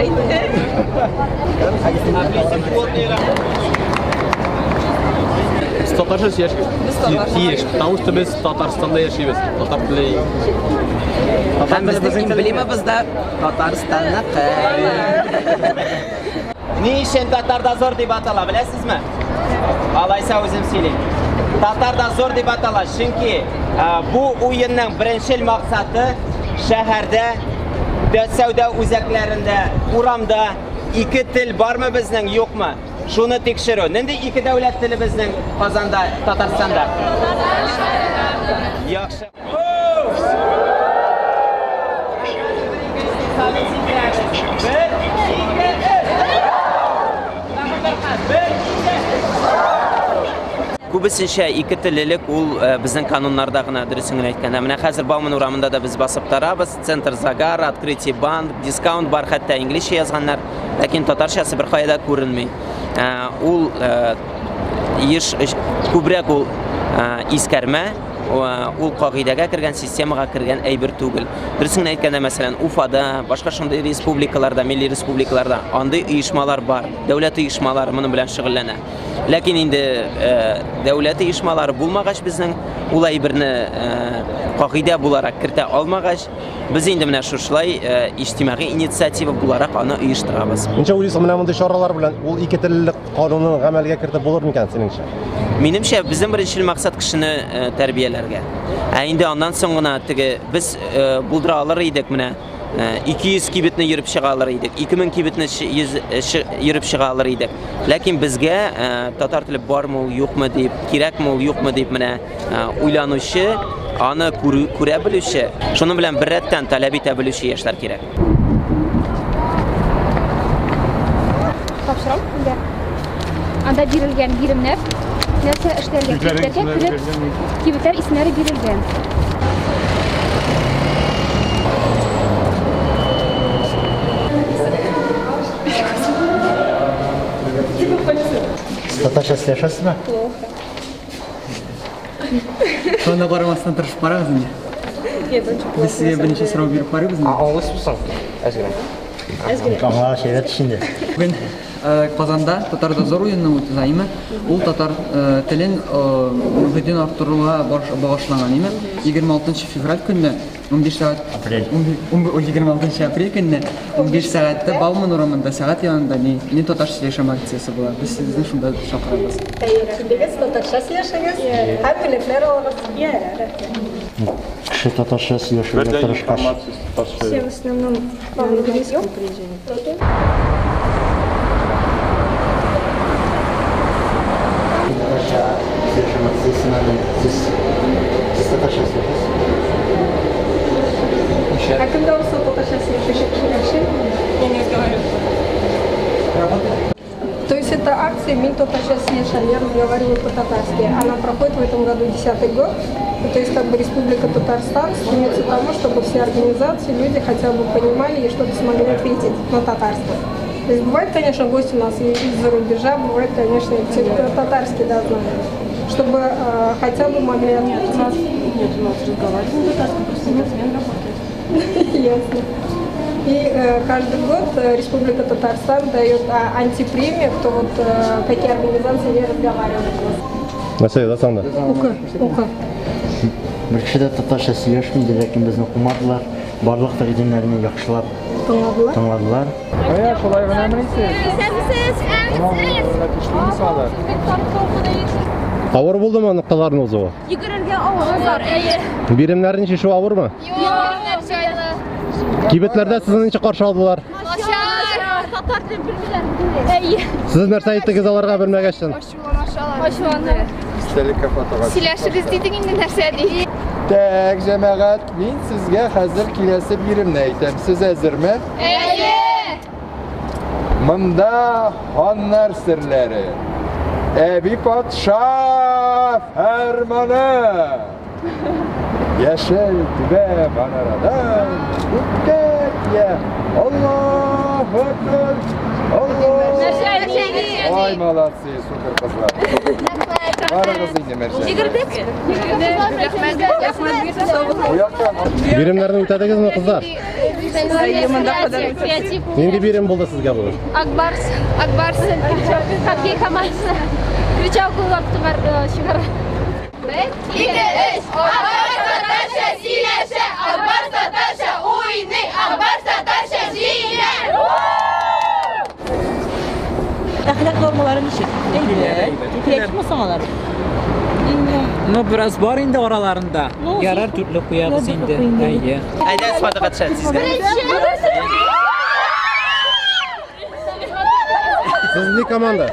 инде. Татарча сөйләшергә тиеш, потому что без Татарстанда яшибез. Татар теле. Һәм безнең эмблемабыз да Татарстанныкы. Ни өчен Татар дозор дип атала, беләсезме? Алайса үзем сөйлим. Татар дозор дип атала, чөнки бу уенның беренчел максаты шәһәрдә, сәүдә үзәкләрендә, урамда ике тел бармы безнең, юкмы? Шуны тикшерү. Нинди ике дәүләт теле безнең Казанда, Татарстанда? Яхшы. Бер, ике, өч. Бер, ике. Күбесенчә ике теллелек ул безнең кануннарда гына, дөресен генә әйткәндә. Менә хәзер Бауман урамында да без басып торабыз. Центр Загара, Открытие банк, дискаунт бар, хәтта инглизчә язганнар, ләкин татарчасы беркая да күренми. Ул еш күбрәк ул искәрмә, ул кагыйдәгә кергән, системага кергән әйбер түгел. Дөресен генә әйткәндә, мәсәлән, Уфада, башка шундый республикаларда, милли республикаларда андый оешмалар бар, дәүләт оешмалары моның белән шөгыльләнә. Ләкин инде дәүләт оешмалары булмагач безнең, ул әйберне кагыйдә буларак кертә алмагач, без инде менә шушылай иҗтимагый инициатива буларак аны оештырабыз. Ничә уйлыйсың, менә мондый чаралар белән ул ике теллелек канунын гамәлгә кертеп булыр микән синеңчә? Минемчә, безнең беренчел максат кешене тәрбияләргә. Ә инде аннан соң гына теге без булдыра алыр идек менә 200 кибетне йөреп чыга алыр идек, 2000 кибетне йөреп чыга алыр идек. Ләкин безгә татар теле бармы ул, юкмы дип, кирәкме ул, юкмы дип менә уйланучы, аны күрә белүче, шуның белән беррәттән таләп итә белүче яшьләр кирәк. Тапшырам инде. Анда бирелгән биремнәр, нәрсә эшләргә, кибетләргә кереп, кибетләр исемнәре бирелгән. Татарча сөйләшәсезме? Плохо. Шуны карамастан тырышып карагыз инде. Нет, очень плохо. Без сезгә берничә сорау биреп карыйбыз инде. Аңлыйсызмы соң? Әз генә. Аңлагач әйбәт инде. Бүген Казанда Татар дозор уены уза име? Ул татар телен мөхитен арттыруга багышланган име? 26 февраль көнне 15 сәгать Апрель. 26 апрель көнне 15 сәгатьтә Бауман урамында сәгать янында ни татарча сөйләшәм акциясе була. Без сезне шунда чакырабыз. Килегез, татарча сөйләшегез һәм бүләкләр алыгыз. Кеше татарча сөйләшергә тырышкач. Все в основном на английском приезжают. Татарча сөйләшәм акциясенә сез сез татарча сөйләшәсез? А когда у татарча сөйләшүче кешеләр? Я не разговариваю. То есть это акция «Мин татарча сөйләшәм», я разговариваю по-татарски. Она проходит в этом году 10-й год. То есть как бы Республика Татарстан стремится к тому, чтобы все организации, люди хотя бы понимали и что-то смогли ответить на татарском. То есть бывает, конечно, гости у нас и из-за рубежа, бывает, конечно, и те, кто татарский, да, знают, чтобы хотя бы могли ответить. Нет, у нас разговаривают на татарском, просто бизнесмен работает. Ясно. И каждый год Республика Татарстан дает антипремию, кто вот какие организации не разговаривают у нас. Нәрсә язасың да? Укы, укы. Бер кеше дә татарча сөйләшми, ләкин безне кумадылар. Барлык тәкъдимнәрне яхшылап Тыңладылар. тыңладылар. Ая, шулай гына мени? Исәнмесез! Авыр булдымы нокталарны узуы? Йөгерергә авыр. Әйе. Биремнәрне чишү авырмы? Юк, җайлы. Кибетләрдә сезне ничек каршы алдылар? Начар. Татар телен белмиләр. Әйе. Сез нәрсә әйттегез аларга белмәгәчтен? Ачуланды. Истәлеккә фотога. Сөйләшегез дидең инде нәрсә ди? Так, җәмәгать, мин сезгә хәзер киләсе биремне әйтәм. Сез әзерме? Әйе. Монда ханнар серләре. Әби патша фәрманы. Яшел түбә манарадан күккә тия. Аллаһу акбар. Аллаһу. Ай, молодцы, супер кызлар. Барыгыз инде, Мәрҗән. Йөгердек. Рәхмәт. Бу яктан Биремнәрне үтәдегезме, кызлар? Креатив. Нинди бирем булды сезгә бүген? Ак Барс, Ак Барс, хоккей командасы. Кричалку чыгара. Бер, ике, өч. Ак Барс татарча сөйләшә, Ак Барс татарча уйный, Ак Барс татарча җиңә! Әхлак нормалары ничек? Әйбәт. Кирәкме соң алар? Ну, бераз бар инде араларында. Ну, Ярар, төрле куябыз ярар, инде. төрле куйын. Әйе. Әйдә, фотога төшәбез сезгә. Сез ни команда?